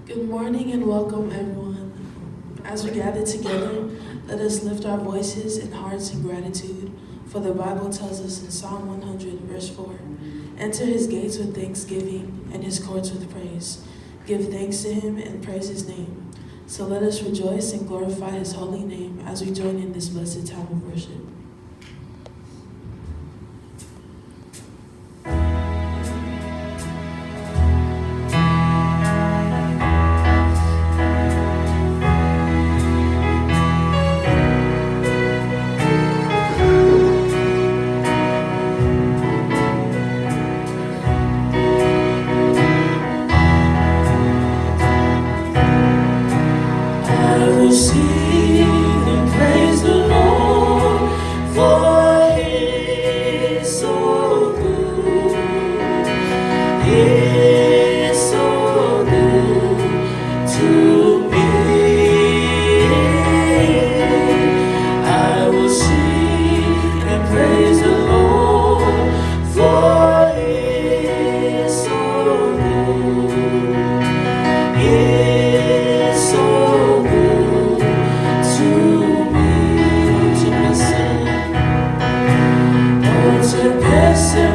Good morning and welcome, everyone. As we gather together, let us lift our voices and hearts in gratitude, for the Bible tells us in Psalm 100, verse 4, "Enter his gates with thanksgiving and his courts with praise. Give thanks to him and praise his name." So let us rejoice and glorify his holy name as we join in this blessed time of worship. I will sing and praise the Lord, for he is so good. He is so good to me. I will sing and praise the Lord, for he is so good. He is so good to me. To me, oh, to bless him,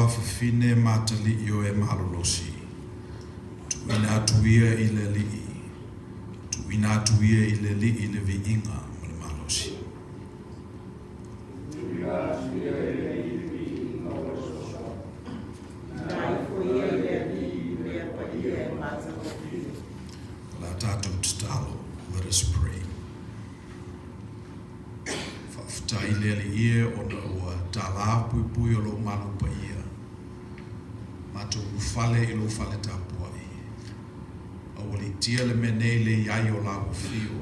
tuafafine ma atalii o e malolosi, tuuina atu ia i le Alii, tuuina atu ia i le Alii le viiga ma le malosi. O le a tatou tatalo. Let us pray. Faafetai le Alii e ona ua tala puipui o lou malu paia. Matou ulufale i lou fale tapuai. Aualiitia le mea nei le i ai o lau afio.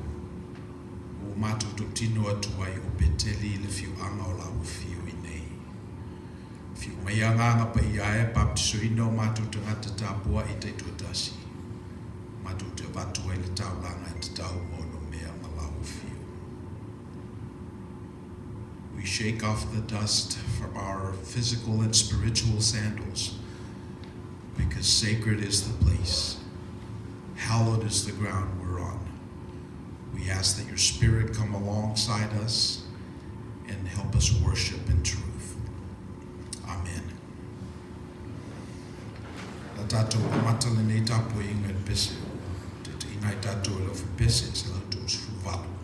Ua matou tautino atu ai o Peteli i le afioaga o lau afio i inei. Afio mai Agaga Paia e baptisoina o matou tagata tapuai taitoatasi. Matou te avatu ai le taulaga e tatau ma onomea ma lau afio. We shake off the dust from our physical and spiritual sandals because sacred is the place. Hallowed is the ground we're on. We ask that your Spirit come alongside us and help us worship in truth. Amen. O le a tatou amata lenei tapuaiga i le pese ua taitaiina ai tatou e le Ofa Pese 138.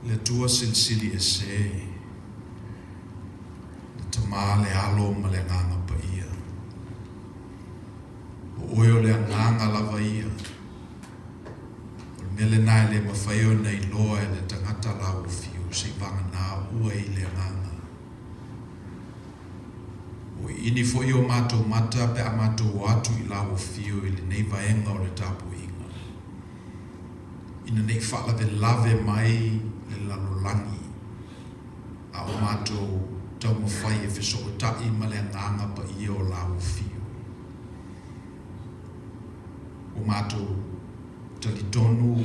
Le Atua Silisili Ese, le Tama, le Alo ma le Agaga Paia. O Oe o le Agaga lava ia. O le mea lena e le mafai ona iloa e le tagata la ua fiu seivagana ua i le Agaga. Ua iini foi o matou mata pe a matou o atu i la ua fiu i lenei vaega o le tapuaiga, ina nei faalavelave mai le lalolagi, a o matou taumafai e fesootai ma le Agaga Paia o la ua fiu. Ua matou talitonu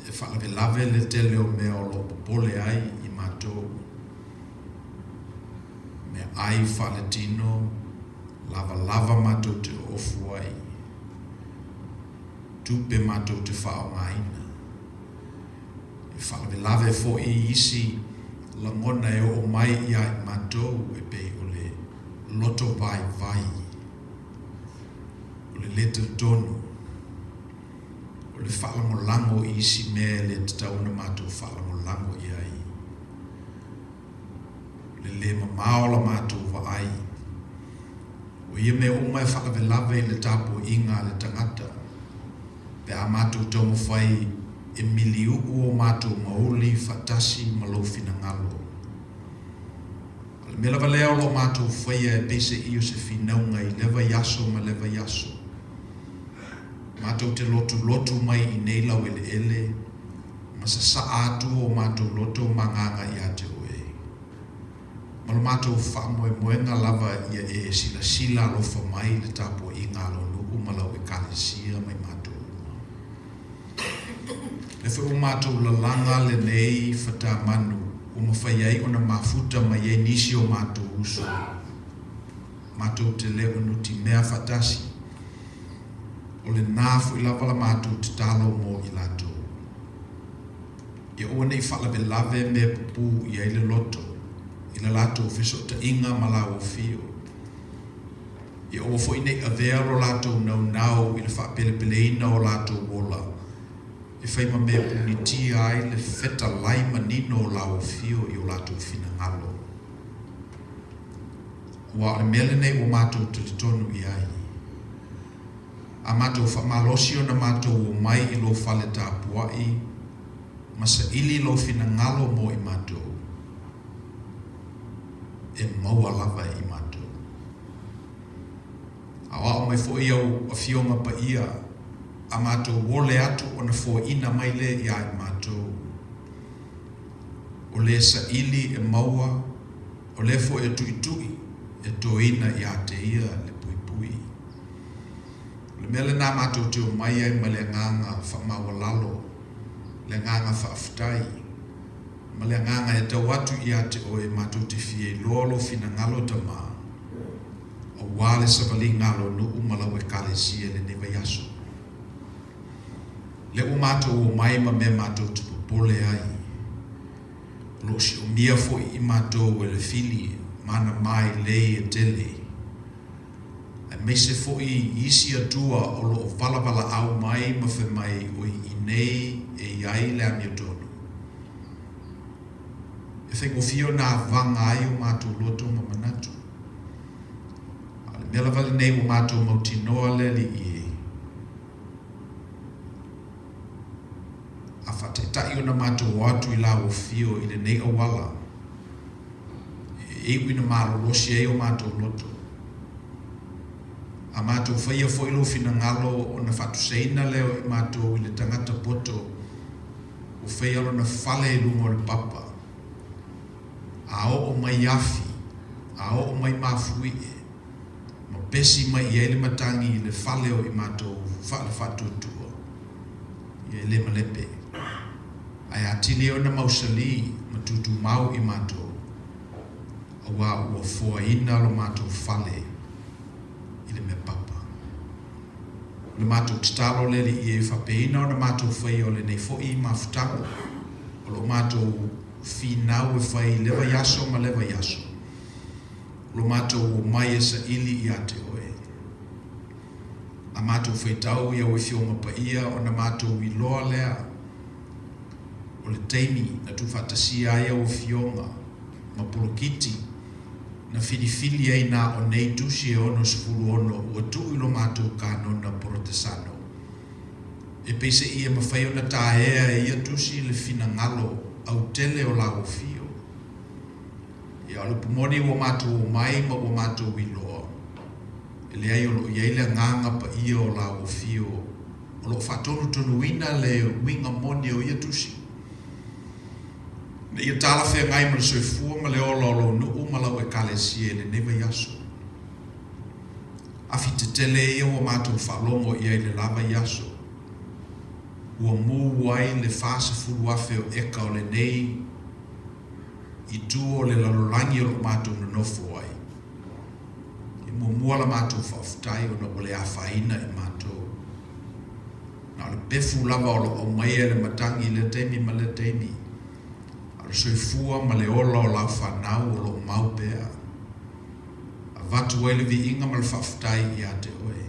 e faalavelave le tele o mea o lo o popole ai i matou, meaai faaletino, lavalava matou te oofu ai, tupe matou te faaaogaina. E faalavelave foi i isi lagona e oo mai ia i matou e pei o le loto vaivai, o le lē talitonu, o le faalagolago i isi mea e le tatau ona matou faalagolago i ai, o le lē mamao la matou vaai. O ia mea uma e faalavelave i le tapuaiga a le tagata pe a matou taumafai e miliu'u o matou mauli faatasi ma lou finagalo. A o le mea lava lea o lo o matou faia e peiseai o se finauga i lea vaiaso ma lea vaiaso. Matou te lotulotu mai i nei laueleele ma sasaa atu o matou loto ma agaga ia te oe. Ma lo matou faamoemoega lava ia e silasila alofa mai i le tapuaiga a lou nuu ma lau Ekalesia ma i matou uma. Lea foi ua matou lalaga lenei fatamanu ua mafai ai ona mafuta mai ai nisi o matou uso, matou te le o nutimea faatasi. O lena foi lava la matou tatalo mo i latou. Ia aua ne i faalavelave mea pupū i ai le loto i la latou fesootaiga ma lauofio. Ia aua foi ne i avea lo latou naunau i le faapelepeleina o latou ola e fai ma mea punitia ai le fetalai manino o lauofio i o latou finagalo. Aua o le mea lenei ua matou talitonu i ai. A matou faamalosi ona matou omai i lou fale tapuai ma saili lou finagalo mo i matou, e maua lava e i matou. Aoao mai foi au Afioga Paia, a matou ole atu ona foaina mai lea iā i matou. O le saili e maua, o le foi e tuitui e toina iā te ia le puipui. O le mea lenā matou te omai ai ma le agaga faamaualalo, le agaga faafetai, ma le agaga e tau atu iā te oe matou te fia iloa lou finagalo Tama, aua le savaliga a lou nuu ma lau Ekalesia i lenei vaiaso. Lea ua matou omai ma mea matou te popole ai. O lo o siomia foi i matou e le fili ma ana mailei e tele, aemaise foi i isi atua o lo o valavalaau mai ma fai mai o i inei e i ai le amiotonu. E faigofie ona avaga ai o matou loto ma manatu. A o le mea lava lenei ua matou mautinoa le Alii e, a faataitai ona matou o atu i lauofio i lenei auala, e iu ina malolosi ai o matou loto. A matou faia foi lou finagalo ona faatusaina lea o i matou i le tagata poto ua faia lona fale i luga o le papa, a oo mai afi, a oo mai mafuie, ma pesi mai i ai le matagi i le fale o i matou fale faatuatua, ia e le malepe, ae atili ai ona mausali ma tutumau i matou, auā ua foaina lo matou fale i le mea papa. O le matou tatalo le Alii e faapeina ona matou faia o lenei foi mafutaga o lo matou finau e fai i le vaiaso ma le vaiaso, o lo matou omai e saili ia te Oe. A matou faitau i Au Afioga Paia ona matou iloa lea. O le taimi na tuufaatasia ai au afioga ma polokiti na filifili ai na o nei tusi e 66 ua tuu i lo matou kanona Porotesano, e peiseai e mafai ona taea e ia tusi le finagalo autele o lau afio. Ia, o le upu moni ua matou omai ma ua matou iloa, e leai o lo o i ai le agaga paia o lau afio o lo o faatonutonuina le uiga moni o ia tusi, ina ia talafeagai ma le soifua ma le ola o lou nuu ma lau Ekalesia i lenei vaiaso. Afi tetele ia ua matou faalogo i ai i le la vaiaso, ua mu ai le 40,000 o eka o lenei itu o le lalolagi o lo o matou nonofo ai. E muamua la matou faafetai ona ua le afaina i matou. Na o le pefu lava o lo o aumaia e le matagi i lea taimi ma lea taimi, a o le soifua ma le ola o lau fanau o lo o mau pea. Avatu ai le viiga ma le faafetai ia te oe.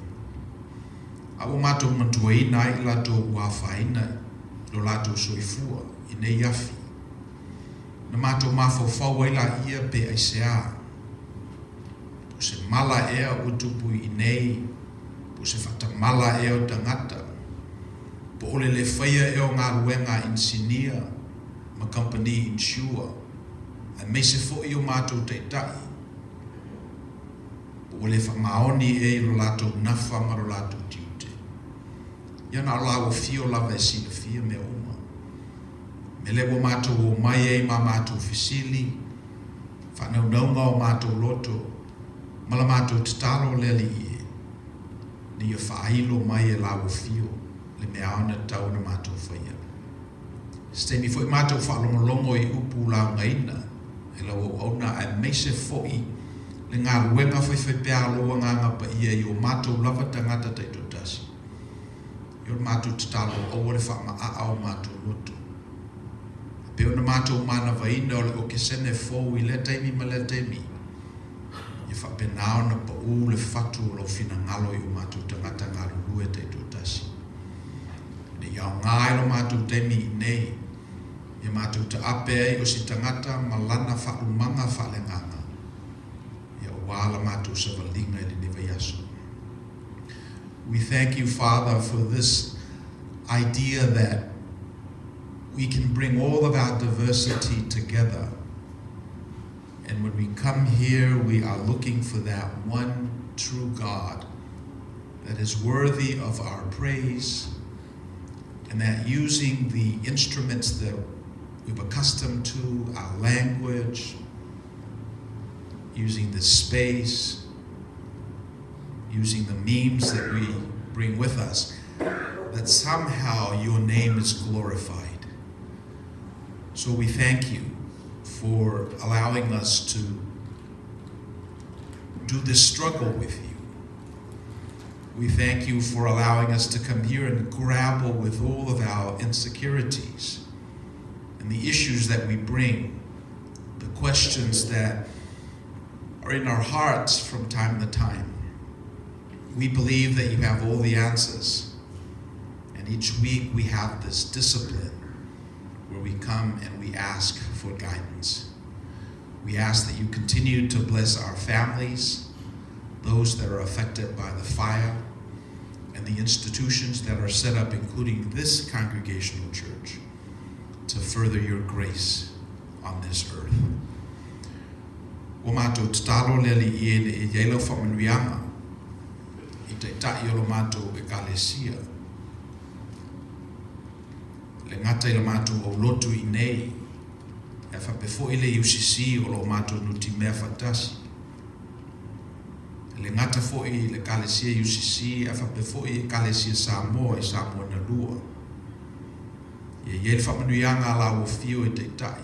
A ua matou manatuaina ai i latou ua afaina i lo latou soifua i nei afi, na matou mafaufau ai laia pe aisea, po o se mala ea ua tupu i inei, po o se faatamala ea o tagata, po o le le faia ea o galuega a inisinia ma kamupani insure, aemaise foi o matou taitai, po ua le faamaoni ea i lo latou nafa ma lo latou tiute. Ia na o lau afio lava e silafia mea uma. Mea lea ua matou omai ai ma matou fesili, faanaunauga o matou loto, ma la matou tatalo le Alii e, ina ia faailo mai e lau afio le mea ao ona tatau ona matou faia. Se taimi foi matou faalogologo i upu laugaina e lau auauna aemaise foi le galuega faifaipea a lou Agaga Paia i o matou lava tagata taitoatasi. I o le matou tatalo aua le faamaaa o matou loto. E pei ona matou manavaina o le okesene fou i lea taimi ma lea taimi, ia faapena ona paū le fatu o lou finagalo i o matou tagata galulue taitoatasi. Ina ia aoga ai lo matou taimi i inei, ia matou taape ai o se tagata ma lana faalumaga faaleagaga, ia aua la matou savaliga i lenei vaiaso. We thank you, Father, for this idea that we can bring all of our diversity together. And when we come here, we are looking for that one true God that is worthy of our praise, and that using the instruments that we've accustomed to, our language, using the space, using the memes that we bring with us, that somehow your name is glorified. So we thank you for allowing us to do this struggle with you. We thank you for allowing us to come here and grapple with all of our insecurities and the issues that we bring, the questions that are in our hearts from time to time. We believe that you have all the answers. And each week we have this discipline where we come and we ask for guidance. We ask that you continue to bless our families, those that are affected by the fire, and the institutions that are set up, including this congregational church, to further your grace on this earth. Ua matou tatalo le Alii e ina ia i ai lau faamanuiaga i taitai o lo matou Ekalesia, e le gata i la matou aulotu i inei, ae faapea foi le UCC o lo o matou nutimea faatasi. E le gata foi i le Ekalesia UCC ae faapea foi i Ekalesia Samoa i Samoa na lua. Ia i ai le faamanuiaga a lau afio e taitai.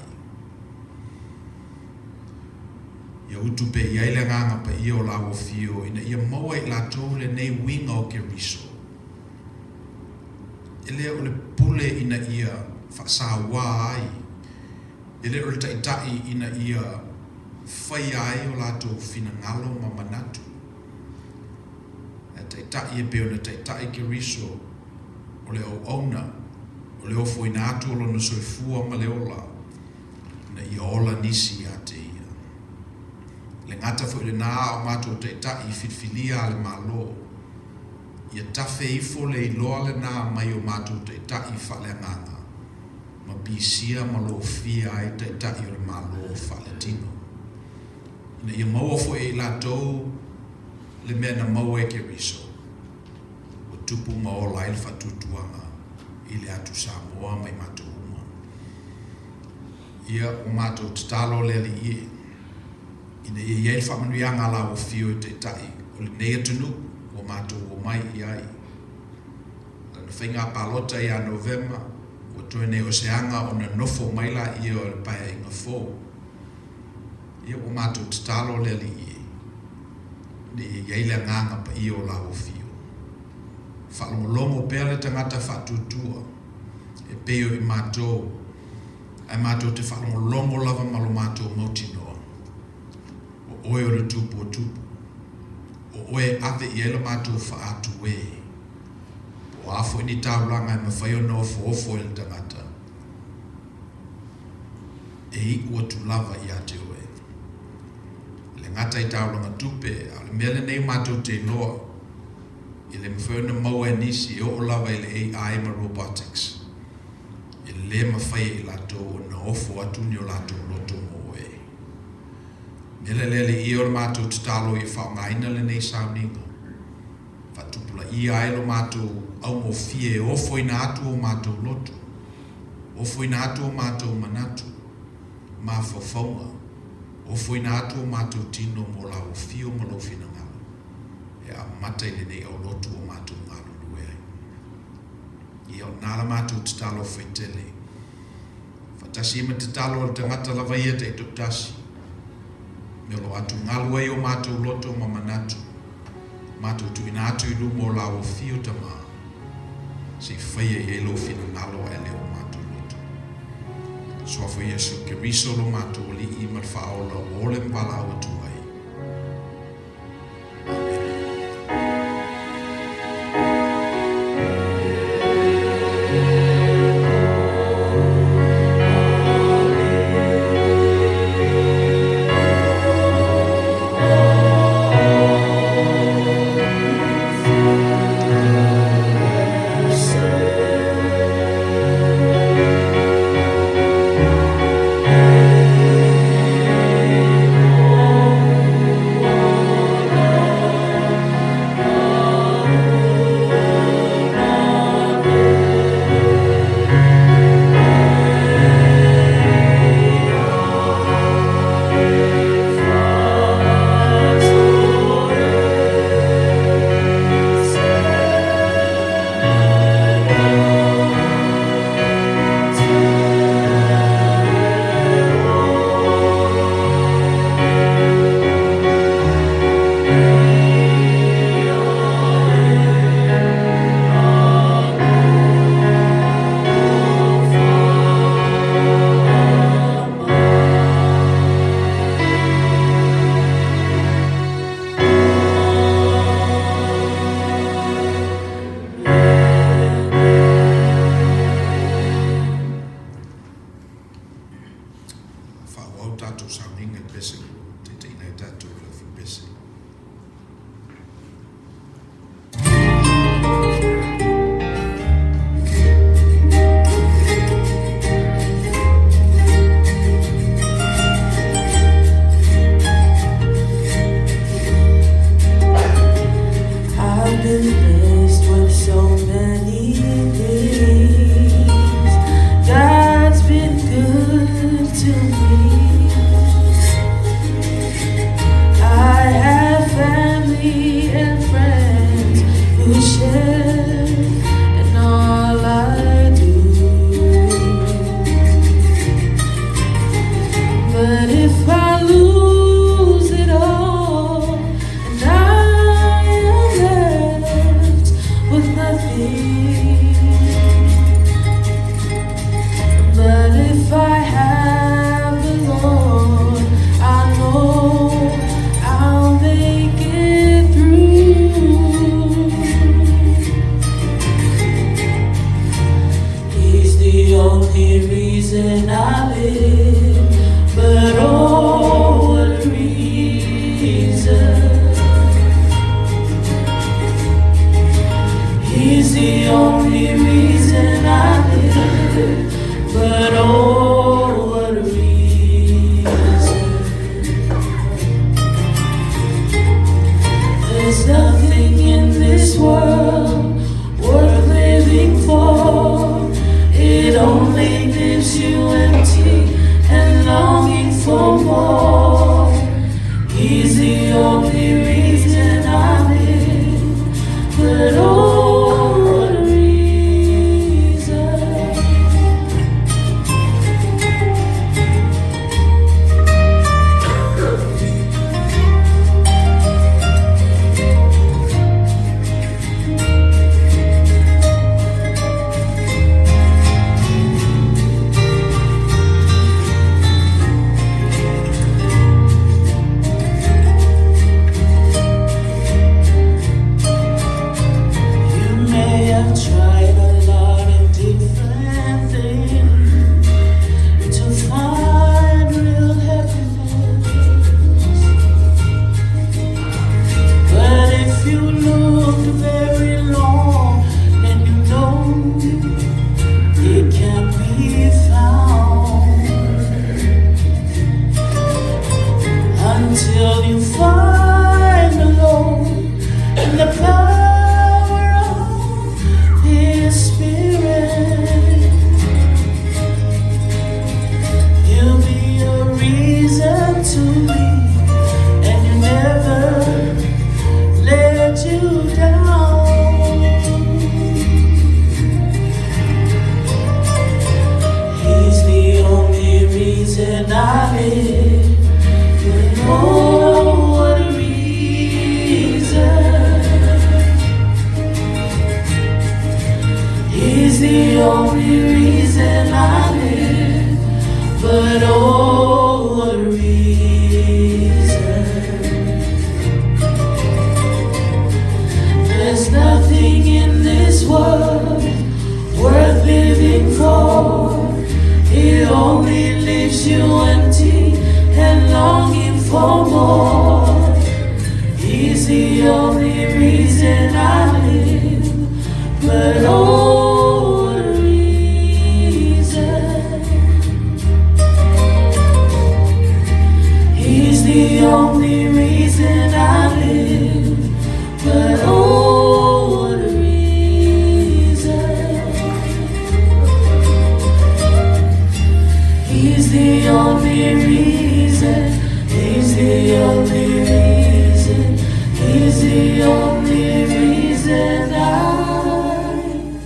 Ia utu pea i ai le agaga paia o lau afio ina ia maua e i latou lenei uiga o Keriso. E le o le pule ina ia faasauā ai, e le o le taitai ina ia faia ai o latou finagalo ma manatu. Ae taitai e pei ona taitai Keriso o le auauna. O le ofoina atu o Lona soifua ma le ola, ina ia ola nisi ia te Ia. E le gata foi i lena a o matou taitai filifilia a le Malo, ia tafe ifo le iloa lena mai o matou taitai faaleagaga ma pisia ma lofia ai taitai o le Malo faaletino. Ina ia maua foi e i latou le mea na maua e Keriso, ua tupu ma ola ai le faatuatuaga i le atu Samoa ma i matou uma. Ia, ua matou tatalo le Alii e, ina ia i ai le faamanuiaga a lau Afio i Taitai o lenei atunuu ua matou omai i ai. Lana faiga palota ia Novema, ua toe nei o se aga ona nofo mai laia o le Paeaiga fou. Ia, ua matou tatalo le Alii e, ina ia i ai le agaga paia o lau Afio. Faalogologo pea le tagata faatuatua e pei o i matou, ae matou te faalogologo lava ma lo matou mautinoa, o oe o le Tupu o tupu, o oe e ave i ai lo matou faatuē, po o a foi ni taulaga e mafai ona ofoofo e le tagata, e iu atu lava ia te oe. E le gata i taulaga tupe, a o le mea lenei matou te iloa, e le mafai ona maua e nisi e oo lava i le AI ma robotics. E le mafai e i latou ona ofo atu ni o latou loto mo oe. Mea lea le ia o le matou tatalo ia faaaogaina lenei sauniga. Faatupulaia ai lo matou augofie e ofoina atu o matou loto, ofoina atu o matou manatu, mafaufauga, ofoina atu o matou tino mo lau afio ma lou finagalo e amata i lenei aulotu o matou galulue ai. Ia, o lena la matou tatalo faitele. Faatasi ai ma tatalo a le tagata lava ia taitoatasi, me o lo o atugalu ai o matou loto ma manatu, matou tuuina atu i luma o lau afio Tama, se i faia i ai lou finagalo ae le o matou loto. Suafa o Iesu Keriso lo matou Alii ma le Faaola ua ole ma valaau atu ai. Amene. Faaauau tatou sauniga i pese ua taitaiina ai tatou i le aufipese. I've been blessed with so many things. God's been good to me. I live, but oh, what a reason. He's the only reason I live, but oh, what a reason. There's nothing in this world worth living for. It only leaves you empty and longing for more. He's the only reason I live, but oh, what a reason. You may have tried a lot of different things to find real happiness. But if you looked very long, then you know it can be found. Until you find the Lord and the power of His Spirit. He'll be a reason to leave, and you never let you down. He's the only reason I live. But oh, what a reason. He's the only reason I live. But oh, what a reason. There's nothing in this world worth living for. It only leaves you empty and longing for more. He's the only reason I live, but oh, what a reason. He's the only reason I live, but oh, what a reason. He's the only reason. He's the only reason. He's the only reason I live.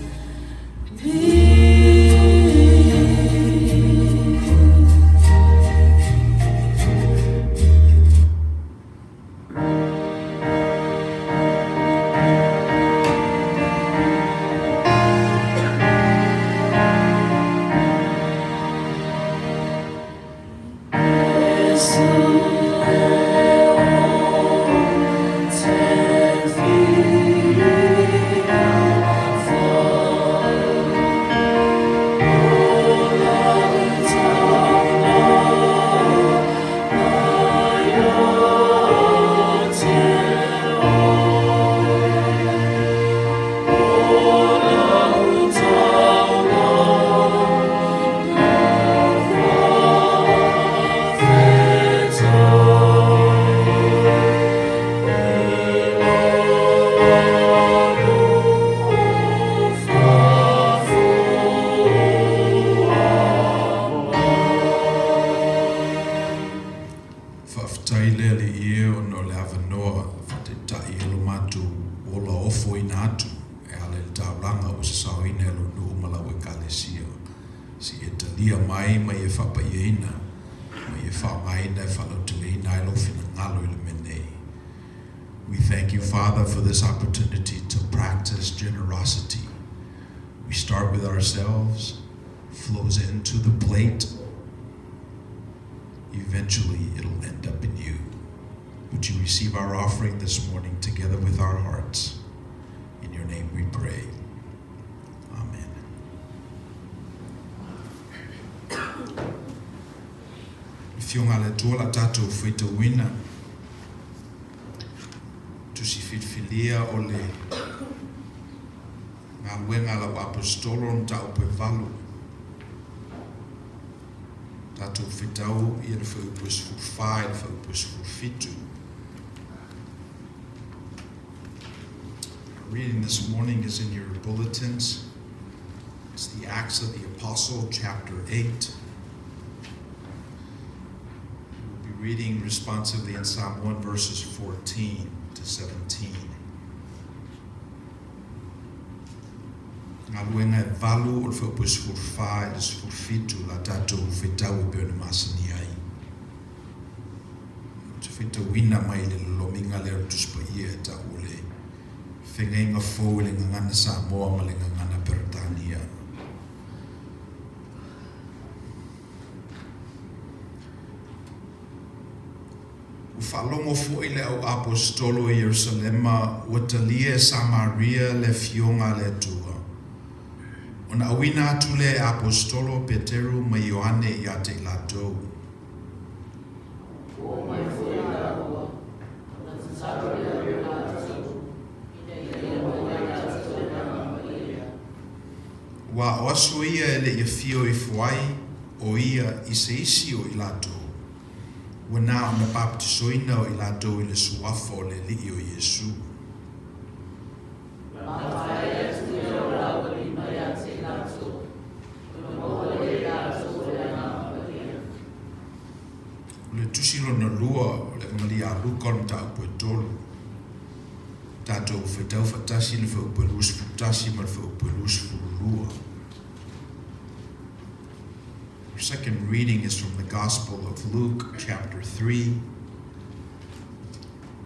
Faafetai le Alii e ona o le avanoa faataitai e lo matou ola ofoina atu e ala i le taulaga ua sasaoina e lou nuu ma lau Ekalesia. Se i e talia mai ma e faapaiaina ma e faaaogaina e faalauteleina ai lou finagalo i le mea nei. We thank you, Father, for this opportunity to practice generosity. We start with ourselves, flows into the plate. Eventually, it'll end up in you. Would you receive our offering this morning together with our hearts? In your name we pray. Amen. Afioga a le Atua o le a tatou faitauina Tusi Filifilia o le Galuega a lau Aposetolo mataupu e 8. Tatou faitau ia le fuaiupu e 14 i le fuaiupu e 17. Our reading this morning is in your bulletins. It's the Acts of the Apostle, chapter 8. We'll be reading responsively in Psalm 1, verses 14 to 17. Galuega e 8 o le fuaiupu e 14 i le 17 la tatou faitau e pei ona masani ai. Ou te faitauina mai le lolomiga lea o le Tusi Paia e tau o le Feagaiga Fou i le Gagana Samoa ma le Gagana Peretania. Ua faalogo foi le au Aposetolo i Ierusalema ua talia e Samaria le Afioga a le Atua. Ona auina atu lea e Aposetolo o Peteru ma Ioane ia te i latou. Ua oo mai foi lāua, ona tatalo lea mo latou, ina ia maua ai latou le Agaga Paia. Aua o aso ia e le i afio ifo ai o ia i se isi o i latou, ua na ona papatisoina o i latou i le suafa o le Alii o Iesu. Matae atu lea o lāua lima ia te i latou, ona maua lea e latou o le Agaga Paia. O le Tusi lona lua o le Evagalia a Luka o le mataupu e 3. Tatou faitau faatasi le fuaiupu e 21 ma le fuaiupu e 22. Our second reading is from the Gospel of Luke, chapter 3.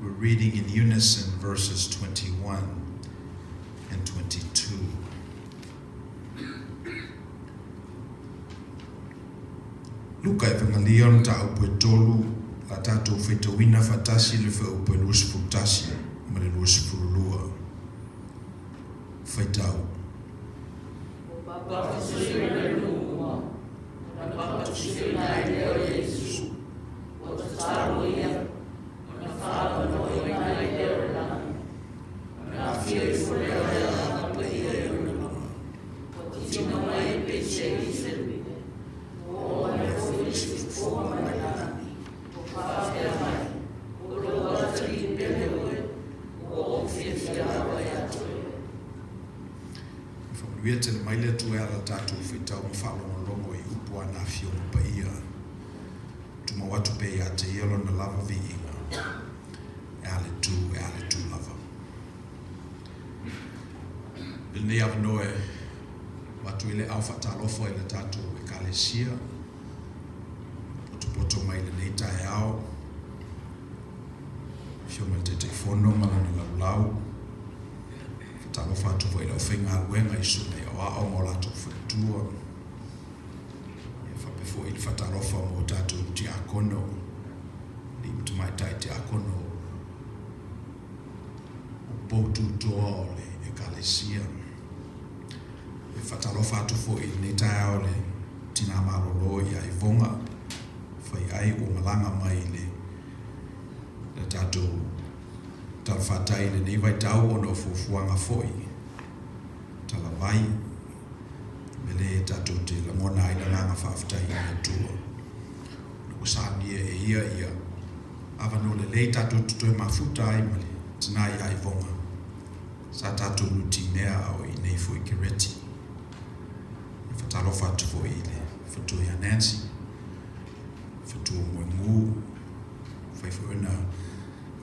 We're reading in unison verses 21 and 22. Luka Evagalia o le mataupu e 3, la tatou faitauina faatasi le fuaiupu e 21 ma le 22. Faitau. Ua bapatisoina le nuu uma, ona bapatisoina ai lea o Iesu, ua tatalo ia, ona faaavanoaina ai lea o le lagi, ona afio ifo lea o le Agaga Paia i ona luga, ua tino mai e pei se ifeluile, ua oo mai foi le siufofoga mai le lagi, ua faapea mai, O lou Atalii pele oe, ua ou fiafia lava ia te oe. E faamanuia tele mai le Atua e ala i le tatou faitau ma faalogologo i upu a ana Afioga Paia. Tumau atu pea ia te Ia Lona lava viiga, e a le tu, e a le tu lava. I lenei avanoa e avatu ai le ao faatalofa i le tatou Ekalesia, potopoto mai i lenei taeao, Afioga i le Taitaifono ma lana laulau, faatalofa atu foi i le aufaigaluega i susuga i aoao ma o latou faletua, ia faapea foi i le faatalofa mo tatou tiakono, alii ma tamaitai tiakono o poututoa o le Ekalesia. E faatalofa atu foi i lenei taeao i le tinā malolo ia Ivoga, faiai ua malaga mai i le le tatou talafatai i lenei vaitau ona o fuafuaga foi talavai, mea lea e tatou te lagona ai le agaga faafetai i le Atua. Ona ua saunia e ia ia avanoa lelei tatou te toe mafuta ai ma le tinā ia Ivoga sa tatou nutimea a o i inei foi i Kereti. E faatalofa atu foi i le faletua ia Nancy, faletua Moengu, fai foi ona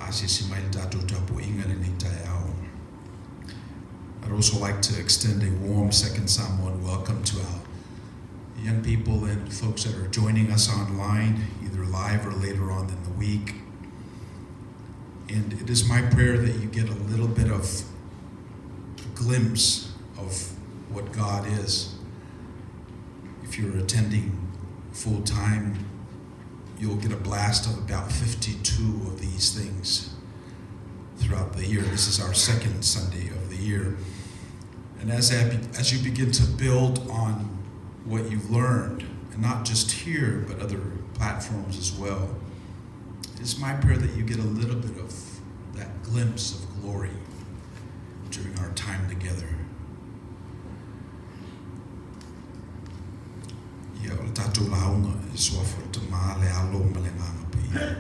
asiasi mai le tatou tapuaiga i lenei taeao. I'd also like to extend a warm Second Samoan welcome to our young people and folks that are joining us online, either live or later on in the week. And it is my prayer that you get a little bit of glimpse of what God is. If you're attending full time, you'll get a blast of about 52 of these things throughout the year. This is our second Sunday of the year. And as you begin to build on what you've learned, And not just here, but other platforms as well. It is my prayer that you get a little bit of that glimpse of glory during our time together. Ia, o le tatou lauga i le Suafa o le Tama, le Alo ma le Agaga Paia.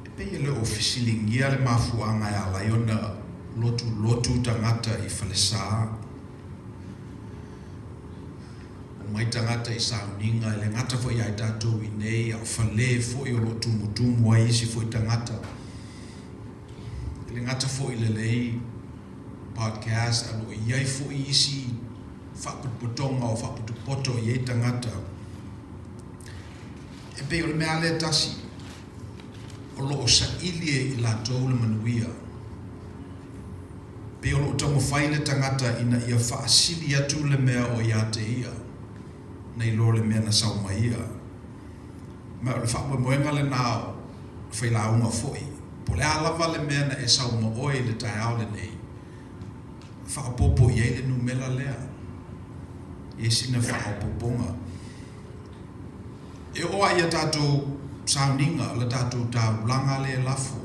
E pei e le o fesiligia le mafuaaga e ala ai ona lotulotu tagata i falesa. Omai tagata i sauniga, e le gata foi ia i tatou i nei, a o fale foi o lo o tumutumu ai isi foi tagata. E le gata foi i lenei podcast, a o lo o i ai foi isi faapotopotoga o faapotopoto i ai tagata. E pei o le mea lava lea e tasi, o lo o saili e i latou le manuia. Pei o lo o taumafai le tagata ina ia faasili atu le mea o ia te ia, nai lo le mea na sau mai ia. Ma o le faamoemoega lena o le failauga foi, po o le a lava le mea na e sau ma oe i le taeao lenei, faaopoopo i ai le numera lea, i ai sina faaopoopoga. E oo lava i a tatou sauniga, o le tatou taulaga lea e lafo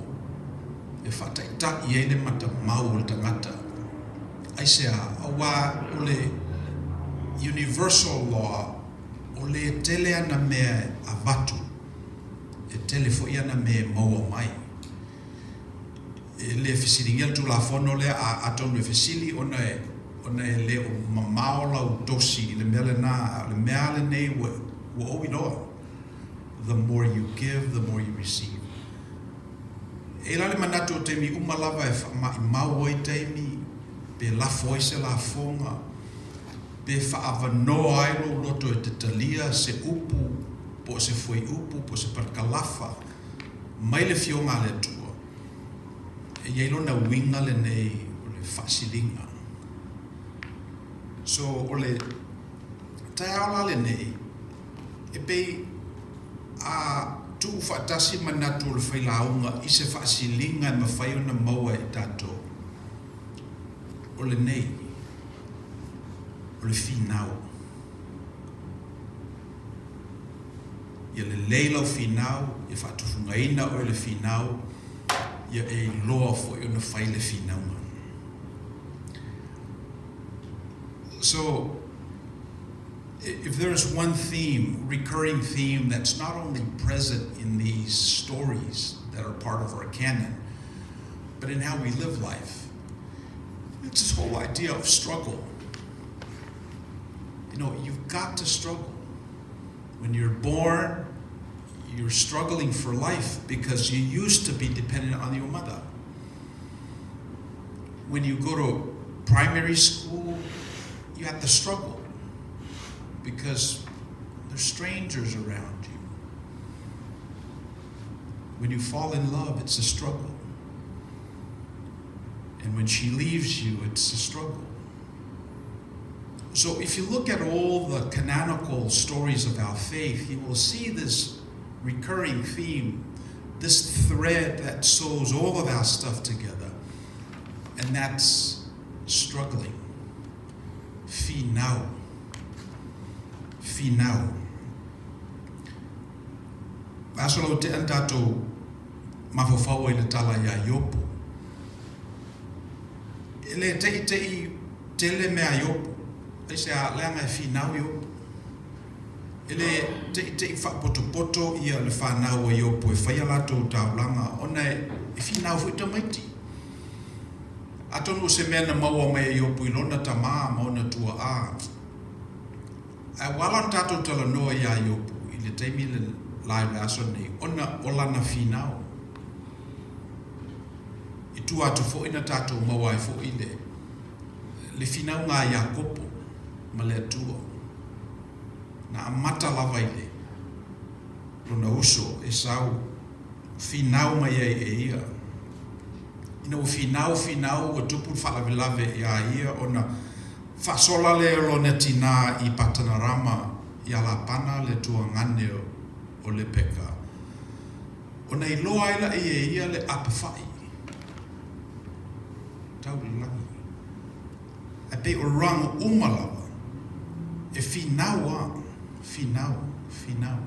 e faataitai ai le matamau o le tagata. Aisea? Aua o le universal law, o le tele ana mea e avatu, e tele foi ana mea e maua mai. E le fesiligia le Tulafono lea, a atonu e fesili ona e, ona e le o mamao lau tosi i le mea lena, a o le mea lava lenei ua, ua ou iloa, the more you give, the more you receive. E i ai la le manatu o taimi uma lava e faamaimau ai taimi, pe lafo ai se lafoga, pe faaavanoa ai lou loto e te talia se upu po o se fuaiupu po o se parakalafa mai le Afioga a le Atua, e i ai lona uiga lenei o le faasiliga. So, o le taeao la lenei, e pei a tuu faatasi manatu o le failauga i se faasiliga e mafai ona maua e tatou, o lenei, o le finau. Ia lelei lau finau, ia faatufugaina oe i le finau, ia e iloa foi ona fai le finauga. So, if there is one theme, recurring theme, that's not only present in these stories that are part of our canon, but in how we live life, it's this whole idea of struggle. You know, you've got to struggle. When you're born, you're struggling for life because you used to be dependent on your mother. When you go to primary school, you have to struggle because there's strangers around you. When you fall in love, it's a struggle. And when she leaves you, it's a struggle. So if you look at all the canonical stories of our faith, you will see this recurring theme, this thread that sews all of our stuff together, and that's struggling. Finau. Finau. Aso lau tea na tatou mafaufau ai i le tala iā Iopo. E le teʻiteʻi tele mea a Iopo, aisea, leaga e finau Iopo. E le teʻiteʻi faapotopoto ia le fanau a Iopo e fai a latou taulaga ona e finau foi tamaiti. Atonu o se mea na maua mai e Iopo i lona tamā ma ona tuaʻā. Ae ua ala ona tatou talanoa iā Iopo i le taimi le la i le aso nei ona o lana finau. I tua atu foi na tatou maua ai foi le le finauga a Iakopo ma le Atua. Na amata lava i le lona uso Esau finau mai ai e ia. Ina ua finau finau ua tupu le faalavelave iā ia ona faasola lea o lona tinā i Patanarama iā Lapana le tuagane o Lepeka. Ona iloa ai laʻi e ia le apefai tau i le lagi. Ae pei o rang uma lava e finau a, finau, finau.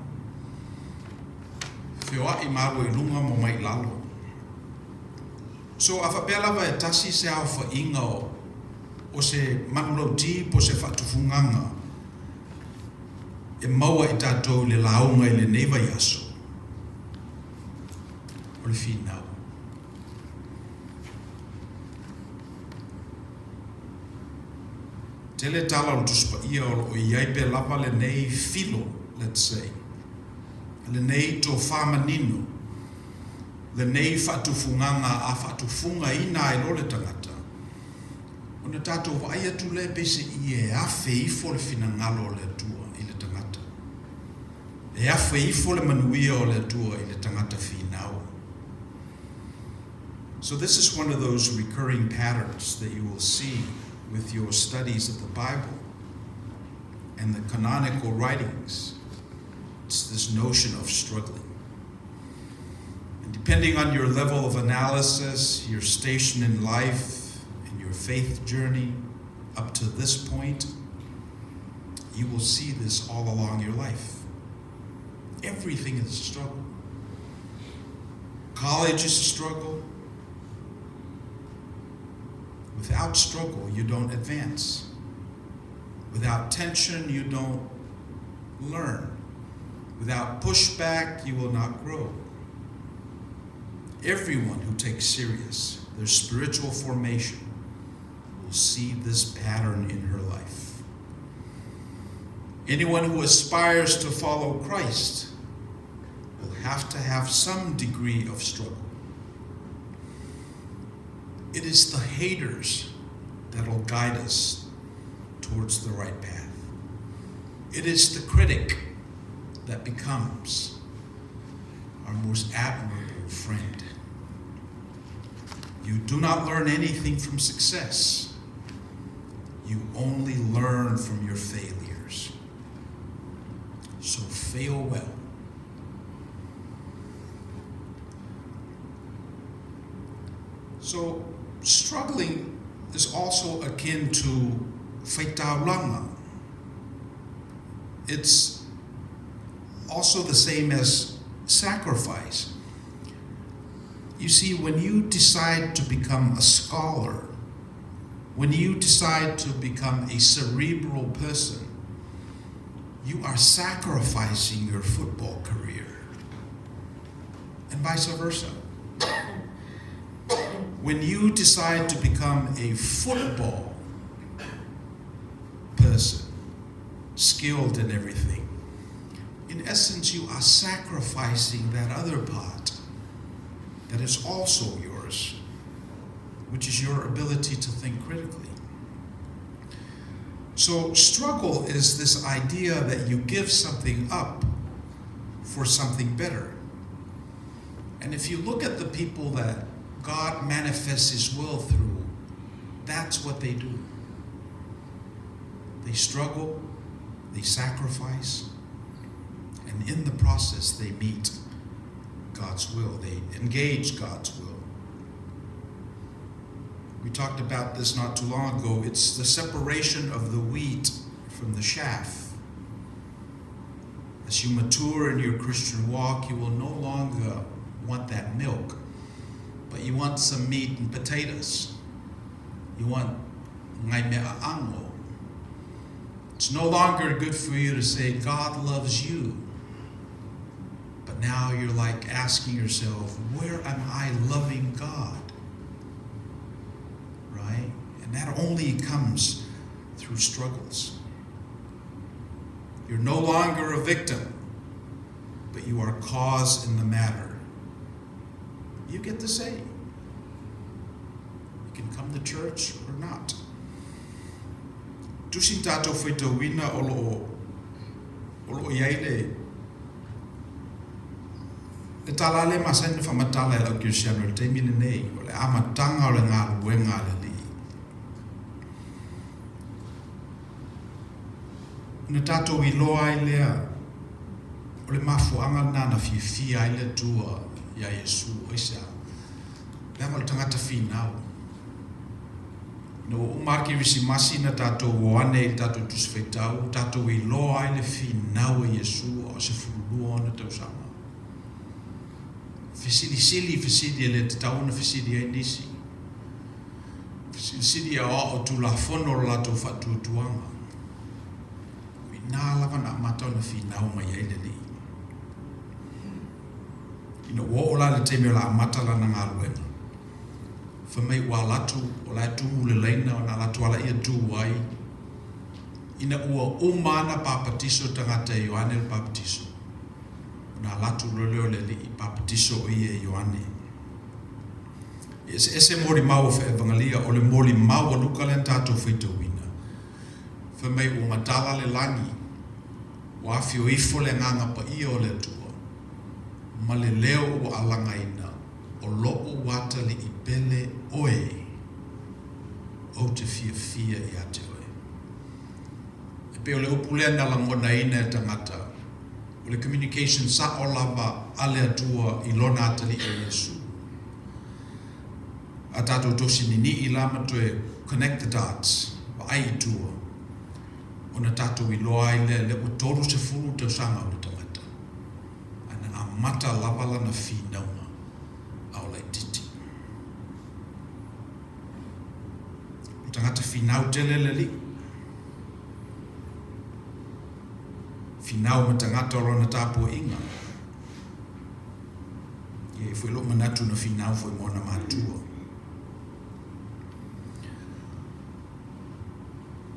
Feoai ma alu ai i luga ma omai i lalo. So a faapea lava e tasi se aofaiga o o se manulauti po o se faatufugaga e maua i tatou i le lauga i lenei vaiaso, o le finau. Tele tala o le Tusi Paia o lo o i ai pea lava lenei filo, let's say, lenei tofa manino, lenei faatufugaga a faatufugaina ai loa le tagata, ona tatou vaai atu lea peiseai e afe ifo le finagalo o le Atua i le tagata. E afe ifo le manuia o le Atua i le tagata finau. So this is one of those recurring patterns that you will see with your studies of the Bible and the canonical writings. It's this notion of struggling. And depending on your level of analysis, your station in life, and your faith journey up to this point, you will see this all along your life. Everything is a struggle. College is a struggle. Without struggle, you don't advance. Without tension, you don't learn. Without pushback, you will not grow. Everyone who takes serious their spiritual formation will see this pattern in her life. Anyone who aspires to follow Christ will have to have some degree of struggle. It is the haters that'll guide us towards the right path. It is the critic that becomes our most admirable friend. You do not learn anything from success. You only learn from your failures. So fail well. So struggling is also akin to faitaulanga. It's also the same as sacrifice. You see, when you decide to become a scholar, when you decide to become a cerebral person, you are sacrificing your football career, and vice versa. When you decide to become a football person, skilled in everything, in essence, you are sacrificing that other part that is also yours, which is your ability to think critically. So, struggle is this idea that you give something up for something better. And if you look at the people that God manifests His will through, that's what they do. They struggle, they sacrifice, and in the process, they meet God's will. They engage God's will. We talked about this not too long ago. It's the separation of the wheat from the chaff. As you mature in your Christian walk, you will no longer want that milk, but you want some meat and potatoes. You want ngai mea ango. It's no longer good for you to say, God loves you. But now you're like asking yourself, where am I loving God? Right? And that only comes through struggles. You're no longer a victim, but you are cause in the matter. You get to say. You can come to church or not. Tusi tatou faitauina o lo o o lo o i ai le le tala lea e masani ona faamatala e le au Kerisiano i le taimi lenei, o le amataga o le galuega a le Alii. Ona tatou iloa ai lea o le mafuaaga lena na fiafia ai le Atua iā Iesu, aisea? Leaga o le tagata finau. Ina ua uma le Kerisimasi na tatou o ane i le tatou Tusi Faitau, tatou iloa ai le finau a Iesu a o 12 ona tausaga. Fesilisili i fesili e le tatau ona fesili ai nisi. Fesilisili i aoao Tulafono o le latou faatuatuaga. O i ina lava na amata ona finau mai ai le Alii. Ina ua oo la i le taimi o le a amata lana galuega, fai mai ua alu atu, o la e tumu le laina ona alu atu lava lea tu ai, ina ua uma ona papatiso tagata e Ioane le Papatiso, ona alu atu loa lea o le Alii papatiso o ia e Ioane. E eseese molimau o Evagalia, o le molimau a Luka lea na tatou faitauina, fai mai ua matala le lagi, ua afio ifo le Agaga Paia o le Atua, ma le leo ua alagaina, o lo'u atalii pele oe, ou te fiafia ia te oe. E pei o le upu lea na lagonaina e tagata, o le communication sa'o lava a le Atua i Lona atalii o Iesu. A tatou tosi ninii la ma toe connect the dots, vaai i tua, ona tatou iloa ai lea, lea ua 30 tausaga o le tagata, ae na amata lava lana finauga a o laitiiti. O tagata finau tele le alii. Finau ma tagata o lona tapuaiga. E i ai foi lou manatu na finau foi ma ona matua.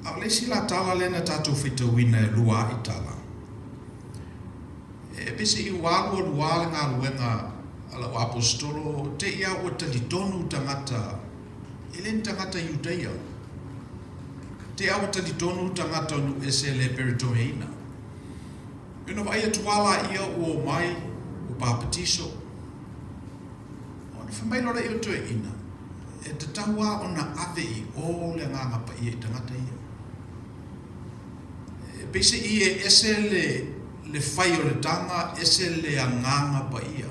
A o le isi la tala lea na tatou faitauina e lua a'i tala, e peiseai ua alu alu lava le galuega a lau aposetolo, te i lava ua talitonu tagata, e le ni tagata Iudaia, te i lava ua talitonu tagata o nuu ese e le Peretoneina. Ona vaai atu lava laia ua omai, ua papatiso. Ona fai mai loa lea o toeaiina, e tatau lava ona ave i o le Agaga Paia i tagata ia. E peiseai e ese le, le fai o le taga, ese le Agaga Paia.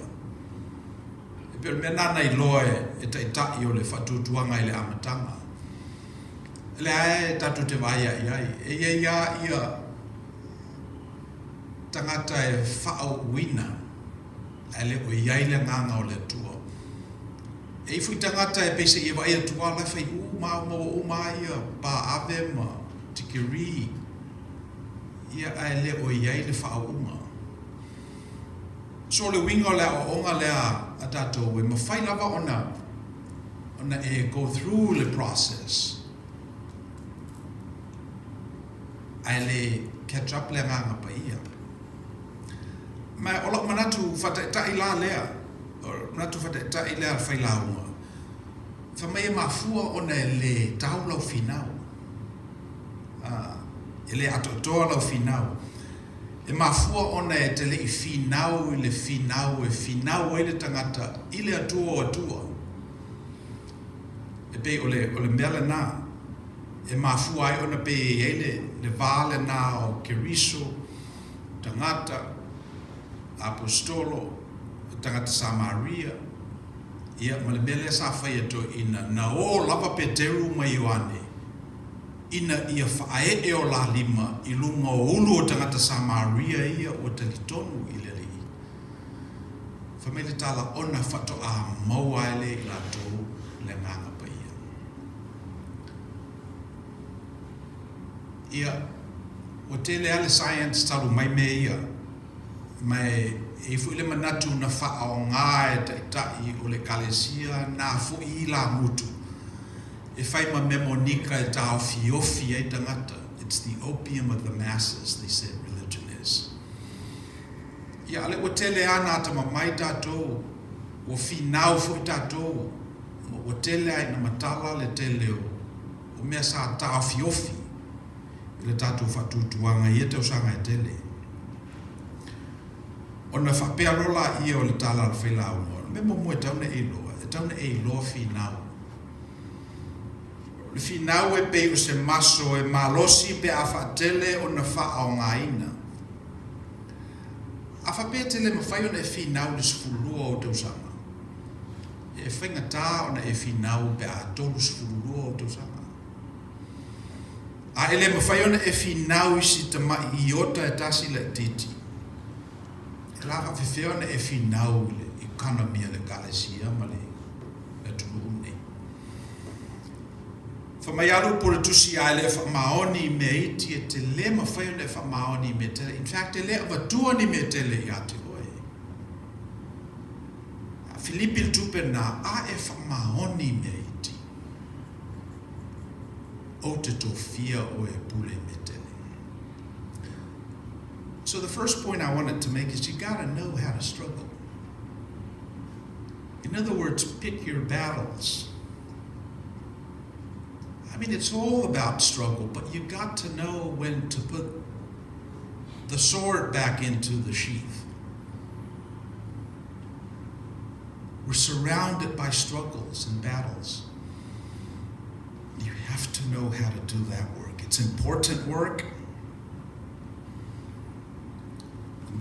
E pei o le mea lena na iloa e, e taitai o le faatuatuaga i le amataga. O lea e tatou te vaai i ai, e i ai lava ia tagata e faaauuina ae le o i ai le Agaga o le Atua. E i ai foi tagata e peiseai e vaai atu lava la e fai uma lava, maua uma lava ia pa ave ma tikeri, ia ae le o i ai le faauuga. So o le uiga o le aoaoga lea a tatou e mafai lava ona ona e go through le process ae le catch up le Agaga Paia. Ma o la'u manatu faataitai la lea, o le manatu faataitai lea a le failauga, fai mai e mafua ona e le tau lau finau, e le atoatoa lau finau. E mafua ona e te le i finau i le finau e finau ai le tagata i le Atua o Atua. E pei o le, o le mea lena e mafua ai ona pei e i ai le, le va lena o Keriso, tagata, Aposetolo, tagata Samaria, ia, ma le mea lea sa fai e toeaiina, na o lava Peteru ma Ioane ina ia faaee o la lima i luga o ulu o tagata Samaria ia ua talitonu i le Alii. Fai mai le tala, ona faatoa maua ai lea i latou le Agaga Paia. Ia, ua tele lava le science talu mai mea ia, ma e i ai foi le manatu na faaaoga e taitai o le Ekalesia nā foi ilamutu e fai ma mea monika e taofiofi ai tagata, it's the opium of the masses, they said religion is. Ia, a lea ua tele lava na atamamai tatou, ua finau foi tatou, ma ua tele lava ina matala le tele o o mea sa taofiofi i le tatou faatuatuaga i ia tausaga e tele. Ona faapea loa laia o le tala a le failauga, o le mea muamua e tatau ona e iloa, e tatau ona e iloa finau. O le finau e pei o se maso e malosi pe a faatele ona faaaogaina. A faapea e te le mafai ona e finau i le 12 o ou tausaga, e faigata ona e finau pe a 32 ou tausaga. A e le mafai ona e finau i si tama'i iota e tasi laitiiti, e la faafefea ona e finau i le economy a le Ekalesia ma le atunuu lenei. Fai mai lava le upu o le Tusi, A e le faamaoni i mea iti, e te le mafai ona e faamaoni i mea tele. In fact, e le avatua ni mea tele ia te oe. A Filipi le tupe lena, a e faamaoni i mea iti, ou te tofia oe e pule i mea tele. So the first point I wanted to make is you got to know how to struggle. In other words, pick your battles. I mean, it's all about struggle, but you got to know when to put the sword back into the sheath. We're surrounded by struggles and battles. You have to know how to do that work. It's important work.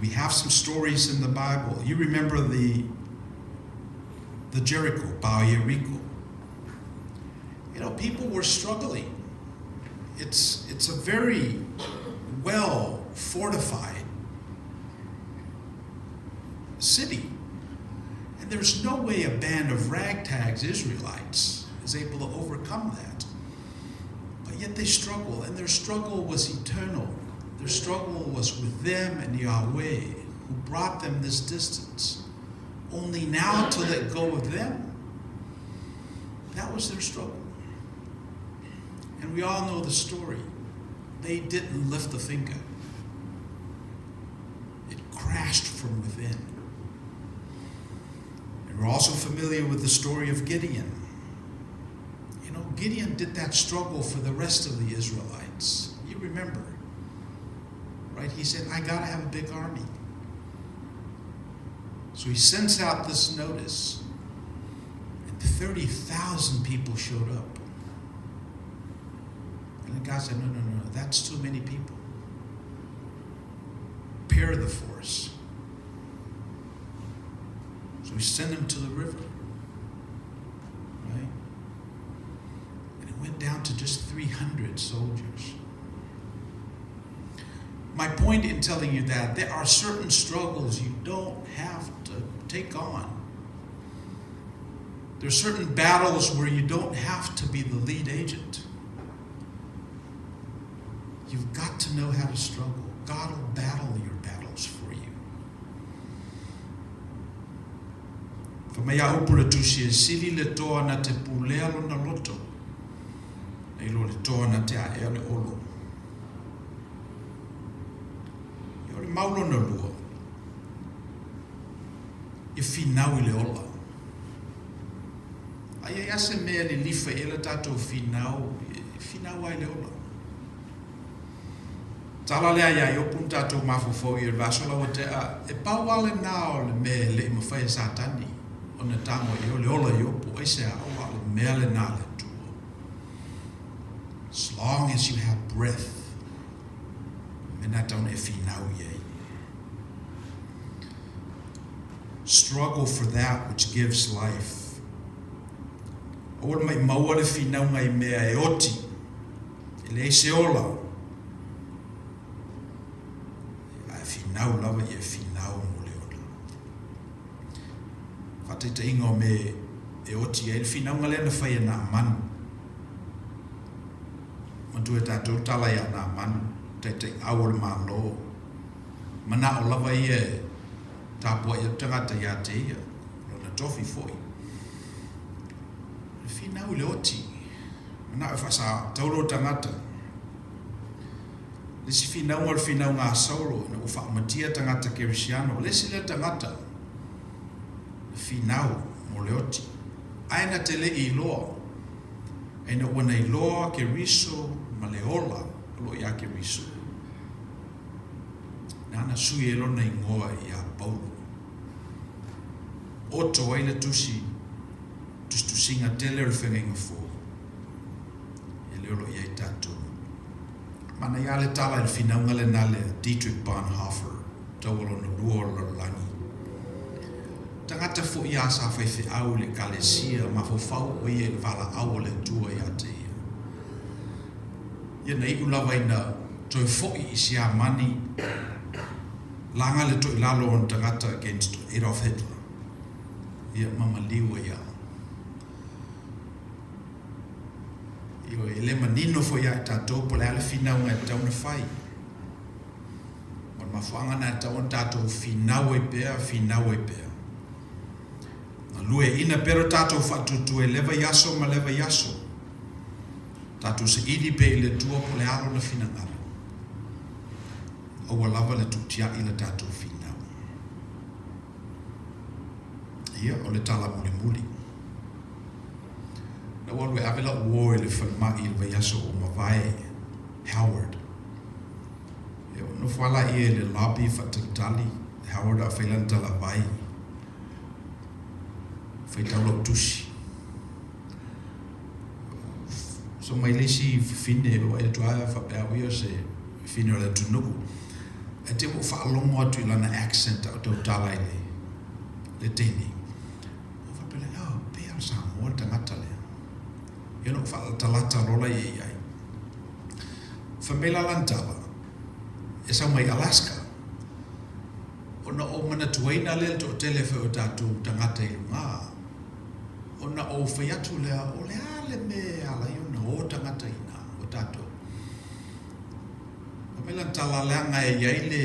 We have some stories in the Bible. You remember the the Jericho, Baal Jericho. You know, people were struggling. It's it's a very well fortified city. And there's no way a band of ragtags Israelites is able to overcome that. But yet they struggle, and their struggle was eternal. Their struggle was with them and Yahweh, who brought them this distance. Only now to let go of them. That was their struggle. And we all know the story. They didn't lift a finger. It crashed from within. And we're also familiar with the story of Gideon. You know, Gideon did that struggle for the rest of the Israelites. You remember, right? He said, I got to have a big army. So he sends out this notice, and 30,000 people showed up. And then God said, No, no, no, that's too many people. Prepare the force. So he sent them to the river. Right? And it went down to just 300 soldiers. My point in telling you that there are certain struggles you don't have to take on. There are certain battles where you don't have to be the lead agent. You've got to know how to struggle. God will battle your battles for you. Fai mai a upu le Tusi, E sili le toa na te pulea lona loto, nei lo le toa na te aea le olo. Ia o le mau lona lua, ia finau i le ola. A i ai a se mea e lilifa i ai le tatou finau, e finau ai le ola. Tala lea iā Iopu na tatou mafaufau i ai i le vaiaso la ua tea, e pau lava lenā o le mea e le i mafai e Satani ona tago i ai, o le ola o Iopu. Aisea? Aua o le mea lenā a le Atua. As long as you have breath, o le mea lenā e tatau ona e finau i ai. Struggle for that which gives life. Aua le maʻimaua le finauga i mea e oti, e leai se ola, ae finau lava ia e finau mo le ola. Faataitaiga o mea e oti ai le finauga lea na fai e Naamanu. Manatua e tatou le tala iā Naamanu, taitaiau o le Malo. Manao lava ia e tapuai atu tagata ia te ia, lona tofi foi. Le finau i le oti, manao e faasatau lou tagata. Le isi finauga o le finauga a Saulo ina ua faamatia tagata Kerisiano, o le isi lea tagata na finau mo le oti. Ae na te le i iloa, ina ua na iloa Keriso ma le ola o lo o iā Keriso. Nāna sui ai lona igoa iā Paulo. Oto ai le tusi, tusitusiga tele o le Feagaiga Fou, e le o lo o i ai tatou. Manaia lava le tala i le finauga lenā le Dietrich Bonhoeffer, taua lona lua o le lalolagi. Tagata foi a sa faifeau i le Ekalesia, mafaufau o ia i le valaau a le Atua ia te ia. Ia na iu lava ina toe fo'i i Siamani, laga le toilalo o ona tagata against Adolf Hitler, ia ma maliu ai lava. Ioe, e le manino foi ia i tatou po o le a le finauga e tatau ona fai. O le mafuaaga lena e tatau ona tatou finau ai pea, finau ai pea. Galueaiina pea lo tatou faatuatua i lea vaiaso ma lea vaiaso. Tatou saili pea i le Atua po o le a Lona finagalo. Aua lava le tuutiai le tatou finau. Ia, o le tala mulimuli. Na ou alu e ave la'u uo i le falemai i le vaiaso ua mavae, Howard. Ia, ua nofo lava laia i le lobby faatalitali, Howard a o fai lana talavai, faitau la'u tusi. Oso mai le isi fafine, ou vaai atu lava faapea au ia o se fafine o le atunuu. Ae te i ua ou faalogo atu i lana accent a o tautala i le teine. Ou faapea lea, oh, pei lava o le Samoa le tagata lea. Ia ona ou faalatalata loa laia i ai. Fai mai la lana tala, e sau mai Alaska. Ona ou manatuaina lea le toatele foi o tatou tagata i luga, ona ou fai atu lea, o le a le mea e ala ai ona o tagata i ina, o tatou? Fai mai lana tala, leaga e i ai le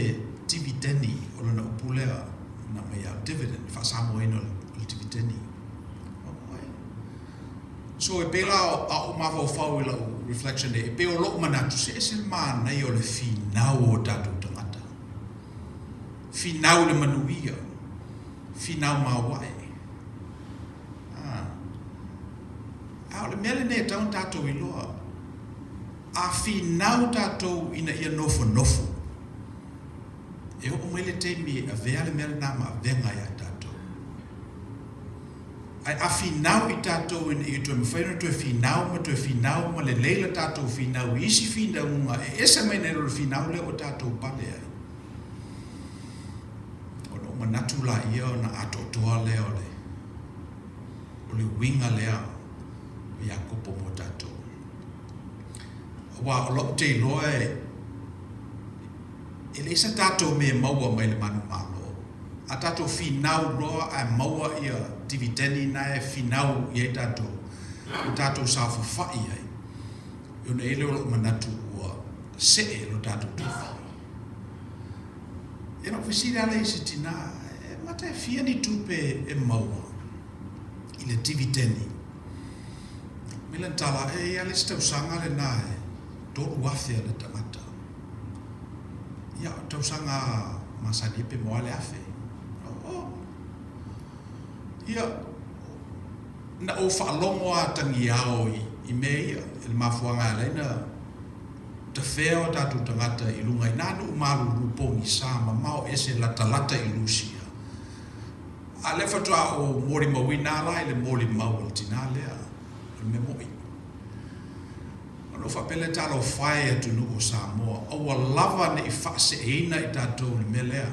divideni, o lana upu lea na aumai ia dividend, le faa-Samoaina o le divideni. So e pei la a ou mafaufau i lau reflection nei, e pei o lou manatu, se ese le manaia o le finau o tatou tagata. Finau i le manuia, finau maoae. A o le mea lenei e tatau ona tatou iloa, a finau tatou ina ia nofonofo, e oo mai le taimi e avea le mea lena ma avega ia tatou. Ae a finau i tatou ina ia toe mafai ona toe finau ma toe finau ma lelei la tatou finau i isi finauga e ese mai nai lo le finau lea ua tatou pale ai, ona ou manatu laia ona atoatoa lea o le o le uiga lea o Iakopo mo tatou. Aua o lou te iloa e e leai sa tatou mea e maua mai le manumalo. A tatou finau loa ae maua ia divideni na e finau i ai tatou, ua tatou saofafai ai, ona i ai lea o lou manatu ua see lo tatou tofi. Ia na ou fesili lava lea i se tina, e mata e fia ni tupe e maua i le divideni? Mai lana tala, e i ai lava le isi tausaga lena e 3,000 a le tagata. Ia, o tausaga masani ai pe maua le 1,000. Oh. Ia, na ou faalogo lava tagiao i, i mea ia, i le mafuaaga e ala ai ona tafea o tatou tagata i luga i nā nuu malulu pogisa mamao ese latalata i Lusia. A lea faatoa ou molimauina la i le molimau a le tinā lea, o le mea moʻi. Ona ou faapea lea, Talofa e atunuu o Samoa, aua lava ne i faaseeina i tatou i le mea lea.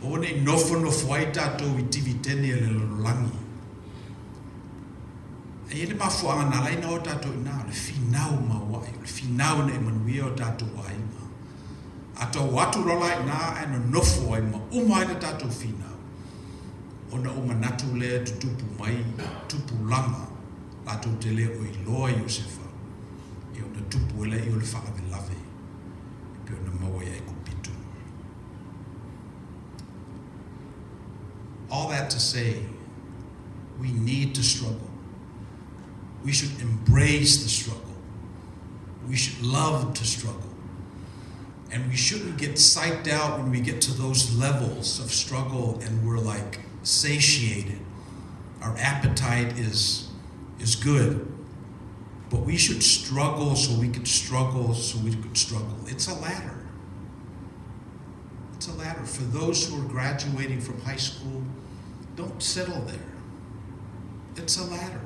Aua ne i nofonofo ai tatou i divideni a le lalolagi. E i ai le mafuaaga na ala ai ona o tatou i ina, o le finau maoae, o le finau ina ia manuia o tatou aiga. A tau atu loa la i ina ae nonofo ai ma uma ai le tatou finau, ona ou manatu lea e tutupu mai tupulaga latou te le o iloa Iosefa, ia ona tupu ai lea o le faalavelave e pei ona maua i Aikupito. All that to say, we need to struggle. We should embrace the struggle. We should love to struggle. And we shouldn't get psyched out when we get to those levels of struggle and we're like satiated. Our appetite is, is good. But we should struggle so we could struggle so we could struggle. It's a ladder. It's a ladder. For those who are graduating from high school, don't settle there. It's a ladder.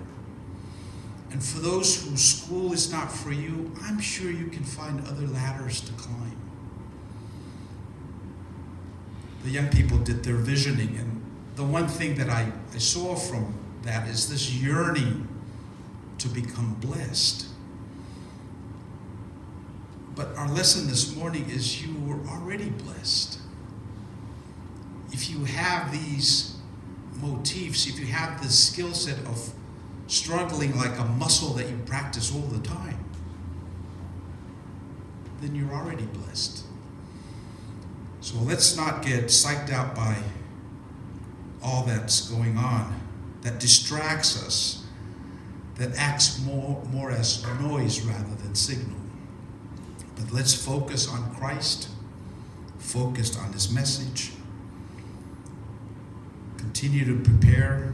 And for those whose school is not for you, I'm sure you can find other ladders to climb. The young people did their visioning, and the one thing that I, I saw from that is this yearning to become blessed. But our lesson this morning is you were already blessed. If you have these motifs, if you have this skill set of struggling like a muscle that you practice all the time, then you're already blessed. So let's not get psyched out by all that's going on that distracts us, that acts more as noise rather than signal. But let's focus on Christ, focused on His message, continue to prepare,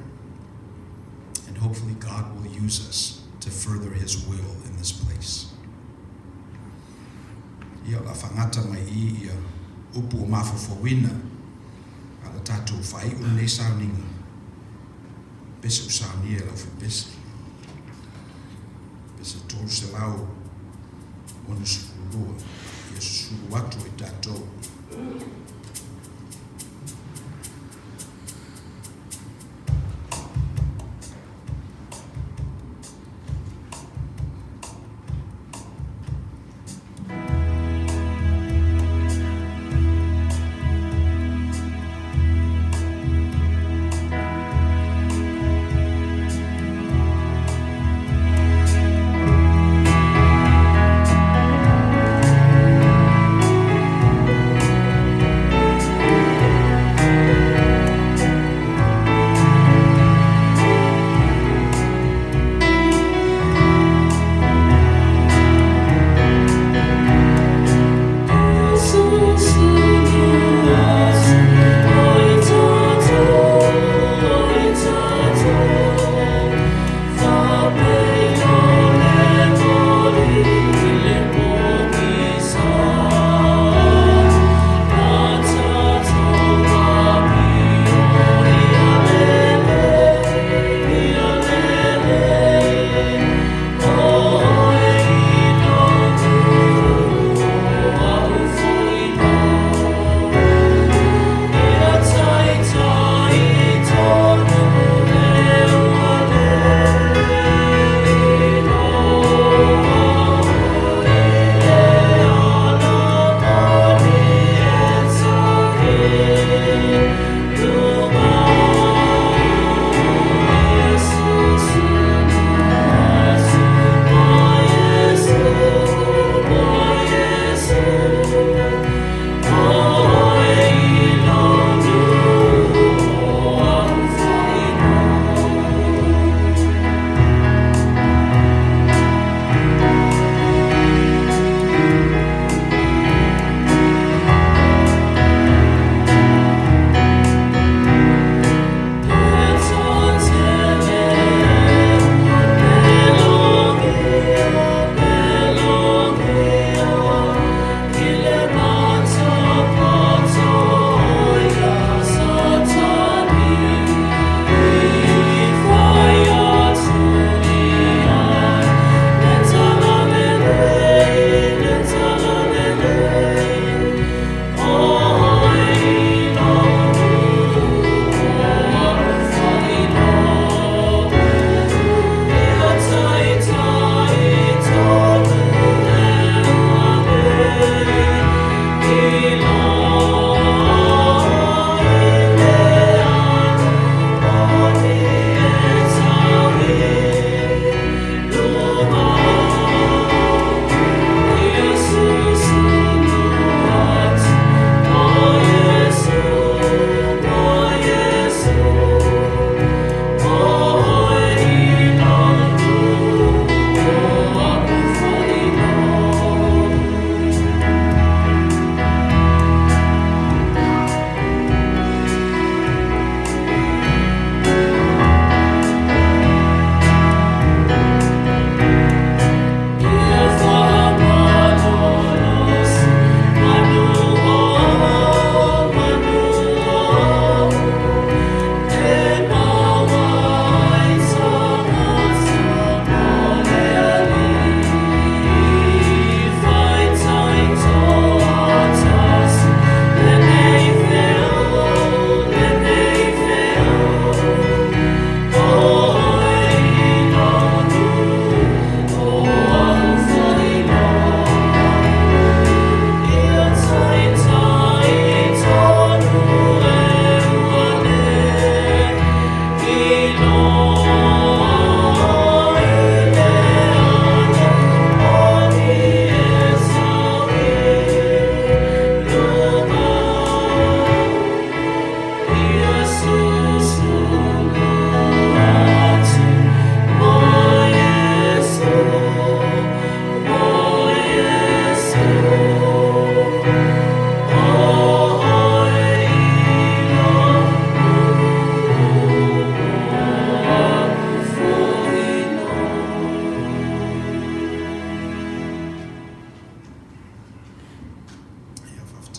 and hopefully God will use us to further His will in this place. Ia o le a faagata mai i i ia upu o mafaufauina a le tatou faaiu lenei sauniga. Pese ua saunia e le aufaipese. Pese 362 ia susulu atu ai tatou.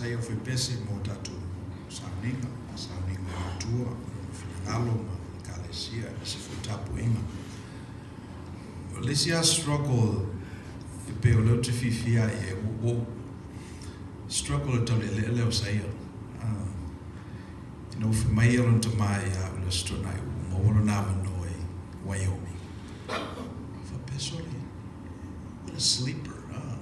Faafetai Aufaipese mo tatou sauniga, sauniga o le Atua, Lona finagalo ma le Ekalesia aemaise foi tapuaiga. O le isi lava struggle e pei o lea ou te fiafia lava i ai, ua ou struggle i le taulealea lea o Saia. Ina ua fai mai lona tama ia au i le Aso Toonai ua maua lona avanoa i Wyoming. Faapea sole, what a sleeper, ah.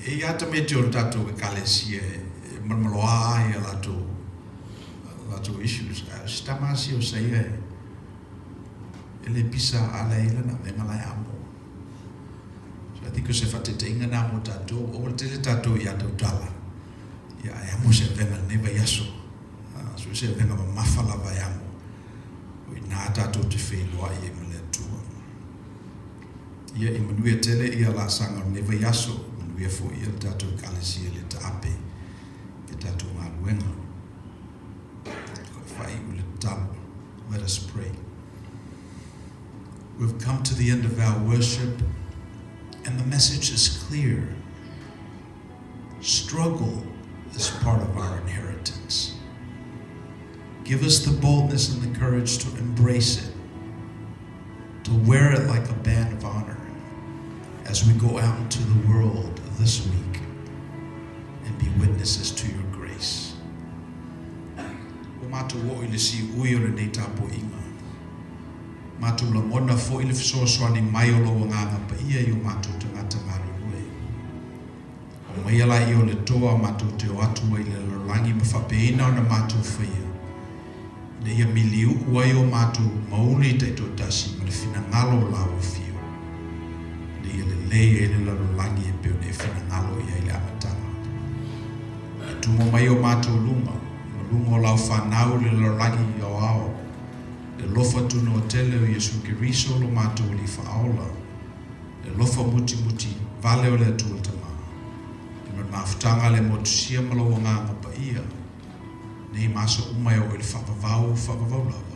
E i ai tamaiti o le tatou Ekalesia e malomaloa ai a latou latou issues, ae o si tama lava sia o Saia e e le pisa ala ai lana avega la e amo. So I think o se faataitaiga na mo tatou, aua le tele tatou ia tautala, ia ae amo se avega i lenei vaiaso. So se avega mamafa lava e amo, o i ina tatou te feiloai ai ma le Atua. Ia, ia manuia tele ia laasaga o lenei vaiaso, manuia foi ia le tatou Ekalesia i le taape i a tatou galuega. Faaiu le tatalo. Let us pray. We've come to the end of our worship, and the message is clear. Struggle is part of our inheritance. Give us the boldness and the courage to embrace it, to wear it like a band of honor as we go out into the world this week and be witnesses to your grace. Ua matou oo i le siui o lenei tapuaiga. Matou lagona foi le fesoasoani mai o lou Agaga Paia i o matou tagata galulue. Aumaia laia o le toa matou te o atu ai i le lalolagi ma faapeina ona matou faia, ina ia miliu'u ai o matou mauli taitoatasi ma le finagalo o la ua fio, ina ia lelei ai le lalolagi e pei ona e finagalo i ai i le amataga. E tumo mai o matou luma, ma luga o lau fanau i le lalolagi aoao, le alofa tunoa tele o Iesu Keriso lo matou Alii Faaola, le alofa mutimuti vale o le Atua Tama, ma le mafutaga le motusia ma lou Agaga Paia, nei ma aso uma e oo i le faavavau faavavau lava.